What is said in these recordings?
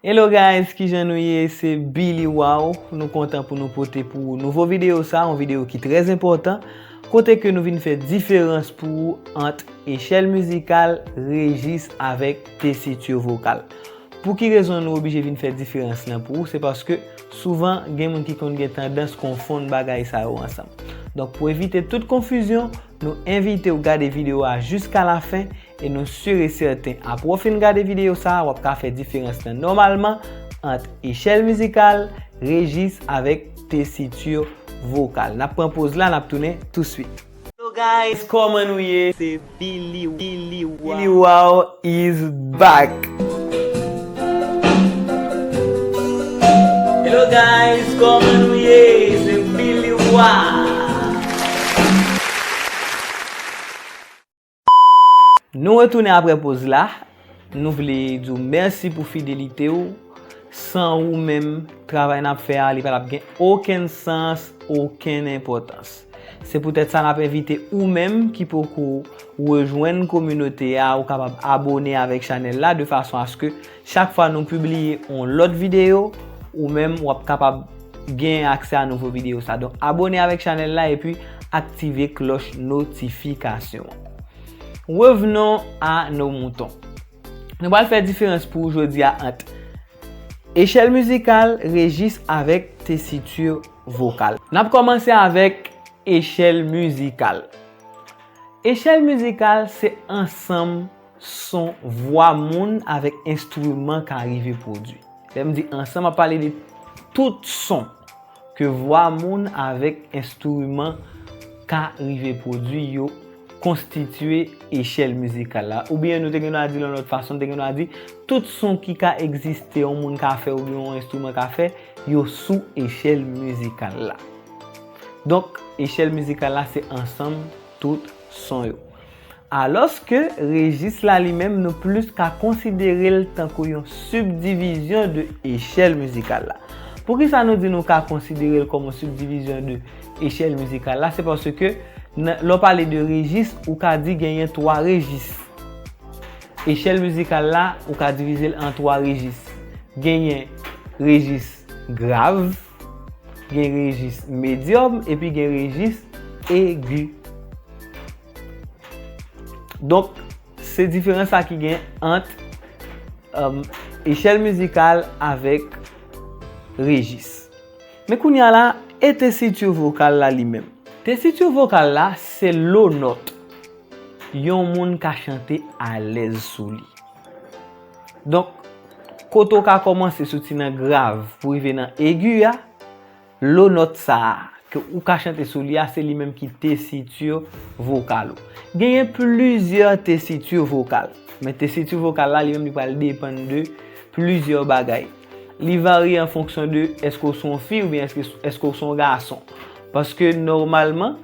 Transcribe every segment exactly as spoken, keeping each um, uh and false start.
Hello guys, kijan nou ye? Se Billy Wow. Nou kontan pou nou pote pou ou nouvo videyo sa, yon videyo ki trè enpòtan, kote ke nou vin fè diferans pou ou ant echèl mizikal, rejis avèk tesiti vokal. Pou ki rezon nou oblije vin fè diferans lan pou ou? Se paske souvan gen moun ki konn gen tandans konfonn bagay sa yo ansanm. Donk, pou evite tout konfizyon, nou envite w gade videyo a jiska lafen e nou si e sèten, apre w fin gade videyo sa a, w ap ka fè diferans lan nòmalman ant echèl mizikal, rejis avèk tesiti vokal. N ap pran poz la, n ap tounen touswit. Hello guys, kòman nou ye? Se Billy, Billy Wow. Billy Wow is back. Hello guys, kòman nou ye? Se Billy Wow. Nou retounen apre poz la. Nou vle di w mèsi pou fidelite w. San ou menm, travay n ap fè a, li pa t ap gen okenn sans, okenn enpòtans. Se poutèt sa n ap envite ou menm ki poko rejwenn kominote a, ou kapab abone avèk chanèl la de fason aske chak fwa nou pibliye yon lòt videyo, ou menm w ap kapab gen aksè a nouvo videyo sa. Donk, abone avèk chanèl la epi aktive klòch notifikasyon an. Revenons à nos moutons. Nou pral fè diferans pou ou jodi a ant echèl mizikal, rejis avèk tesiti vokal. N ap kòmanse avèk echèl mizikal. Echèl mizikal se ansanm son vwa moun avèk enstriman ka rive pwodui. Lè m di ansanm, m ap pale de tout son ke vwa moun avèk enstriman ka rive pwodui, yo konstitye echèl mizikal la. Oubyen nou te gen dwa di l yon lòt fason, nou te gen dwa di tout son ki ka egziste, yon moun ka fè oubyen yon enstriman ka fè, yo sou echèl mizikal la. Donk, echèl mizikal la se ansanm tout son yo. Alòske rejis la li menm, nou plis ka konsidere l tankou yon sibdivizyon de echèl mizikal la. Poukisa nou di nou ka konsidere l kòm yon sibdivizyon de echèl mizikal la? Se paske nan, lè w pale de rejis, ou ka di genyen twa rejis. Echèl mizikal la, ou ka divize l an twa rejis. Genyen rejis grav, gen rejis medyòm, epi gen rejis egi. Donk, se diferans sa ki gen ant, um, echèl mizikal avèk rejis. Men kounye a la, e tesiti vokal la li menm? Tesiti vokal la, se lo nòt yon moun ka chante alèz sou li. Donk, kote w ka kòmanse soti nan grav pou rive nan egi a, lo nòt sa a ke ou ka chante sou li a, se li menm ki tesiti vokal ou. Genyen plizyè tesiti vokal, men tesiti vokal la, li menm, li pral depann de plizyè bagay. Li varye an fonksyon de èske w se yon fi oubyen èske, èske w se yon gason. Paske nòmalman,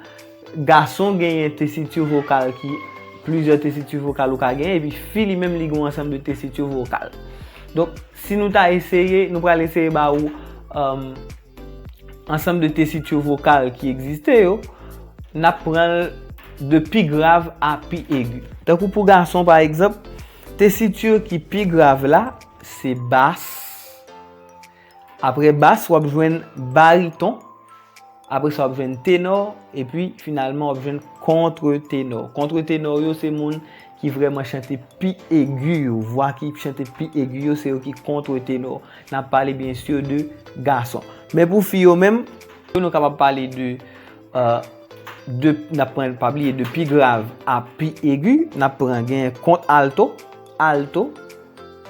gason genyen tesiti vokal ki, plizyè tesiti vokal ou ka genyen, epi fi li menm li gen yon ansanm de tesiti vokal. Donk, si nou ta eseye, nou pral eseye ba ou, um, ansanm de tesiti vokal ki egziste yo, n ap pran l de pi grav a pi egi. Tankou pou gason, pa egzanp, tesiti ki pi grav la, se bas. Apre bas, w ap jwenn bariton. Apre sa, w ap jwenn tenò. Epi, finalman, w ap jwenn kontretenò. Kontretenò yo, se moun ki vrèman chante pi egi yo. Vwa ki chante pi egi yo, se yo ki kontretenò. N ap pale, byen si, de gason. Men pou fi yo menm, nou kapab pale de, euh, de, n ap pran, pa bliye, de pi grav a pi egi. N ap pran, gen kont alto, alto,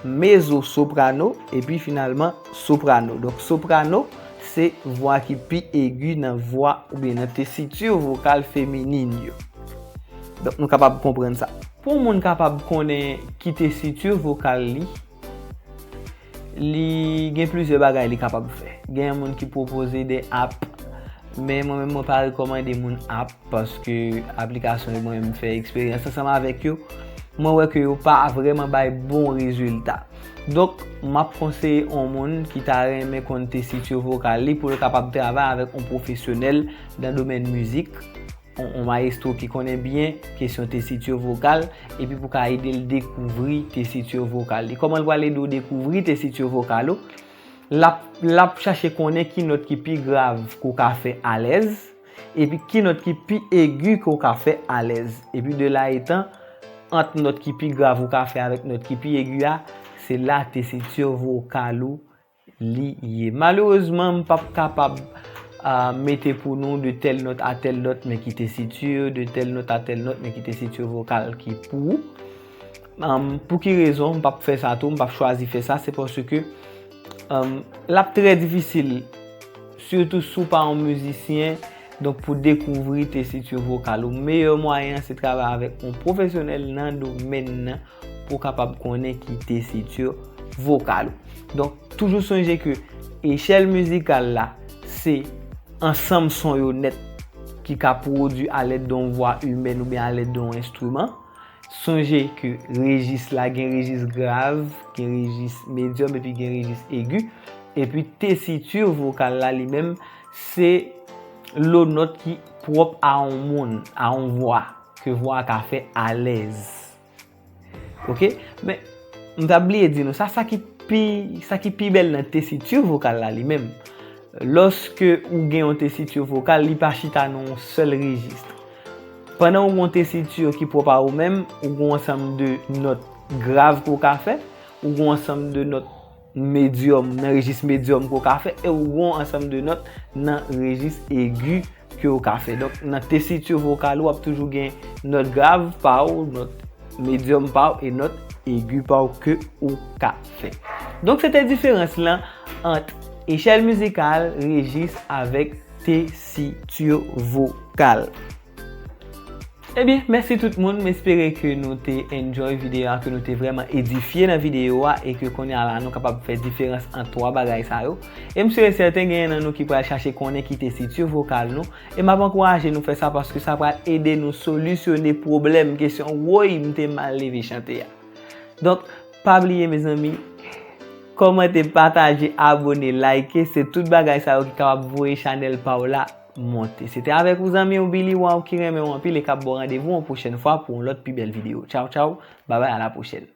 mezo soprano, epi finalman soprano. Donk, soprano, se vwa ki pi egi nan vwa oubyen nan tesiti vokal feminin yo. Donk, nou kapab konprann sa. Pou yon moun kapab konnen ki tesiti vokal li, li gen plizyè bagay li kapab fè. Gen moun ki pwopoze de app, men mwen menm, mwen pa rekòmande moun app, paske aplikasyon yo, mwen menm fè eksperyans ansanm avèk yo, mwen wè ke yo pa vrèman bay bon rezilta. Donk, m ap konseye yon moun ki ta renmen konn tesiti vokal li pou l kapab travay avèk yon pwofesyonèl nan domèn mizik, yon, yon mayestwo ki konnen byen kesyon tesiti vokal, epi pou ka ede l dekouvri tesiti vokal li. Kòman l pral ede w dekouvri tesiti vokal ou? L ap, l ap chache konnen ki nòt ki pi grav ke w ka fè alèz, epi ki nòt ki pi egi ke w ka fè alèz. Epi de la etan, ant nòt ki pi grav ou ka fè avèk nòt ki pi egi a, se la tesiti vokal ou li ye. Malerezman, m p ap kapab, ah, mete pou nou de tèl nòt a tèl nòt, men ki tesiti, de tèl nòt a tèl nòt, men ki tesiti vokal ki pou ou. Am, pou ki rezon m p ap fè sa tou, m p ap chwazi fè sa, se paske, am, l ap trè difisil, sitou si w pa yon mizisyen, donk pou dekouvri tesiti vokal ou. Meyè mwayen an se travay avèk yon pwofesyonèl nan domèn nan pou w kapab konnen ki tesiti vokal ou. Donk, toujou sonje ke echèl mizikal la, se ansanm son yo nèt ki ka pwodui alèd de yon vwa imèn oubyen alèd de yon enstriman. Sonje ke rejis la gen rejis grav, gen rejis medyòm epi gen rejis egi. Epi tesiti vokal la li menm, se lo nòt ki pwòp a yon moun, a yon vwa, ke vwa a ka fè alèz. Oke? Men, m ta bliye di nou sa, sa ki pi, sa ki pi bèl nan tesiti vokal la li menm. Lòske ou gen yon tesiti vokal, li pa chita nan yon sèl rejis. Pandan ou gen yon tesiti ki pwòp a ou menm, ou gen yon ansanm de nòt grav ke w ka fè, ou gen yon ansanm de nòt medyòm, nan rejis medyòm ke w ka fè, e ou gen yon ansanm de nòt nan rejis egi ke w ka fè. Donk, nan tesiti vokal ou, w ap toujou gen nòt grav pa w, nòt medyòm pa w e nòt egi pa w ke ou ka fè. Donk, se te diferans lan ant echèl mizikal, rejis avèk tesiti vokal. Ebyen, mèsi tout moun. M espere ke nou te enjoy videyo a, ke nou te vrèman edifye nan videyo a, e ke kounye a la, nou kapab fè diferans ant twa bagay sa yo. E m si e sèten genyen nan nou ki pral chache konnen ki tesiti vokal nou. E m ap ankouraje nou fè sa paske sa pral ede nou solisyone pwoblèm kesyon "Woy, m te mal leve chante" a. Donk, pa bliye, mezanmi, kòmante, pataje, abone, like, se tout bagay sa yo ki kapab voye chanèl pa w la monte. Se te avèk ou zanmi w Billy Wow ki renmen w anpil e k ap ba w randevou yon pwochèn fwa pou yon lòt pi bèl videyo. Tchaw, tchaw, babay, a la pwochèn.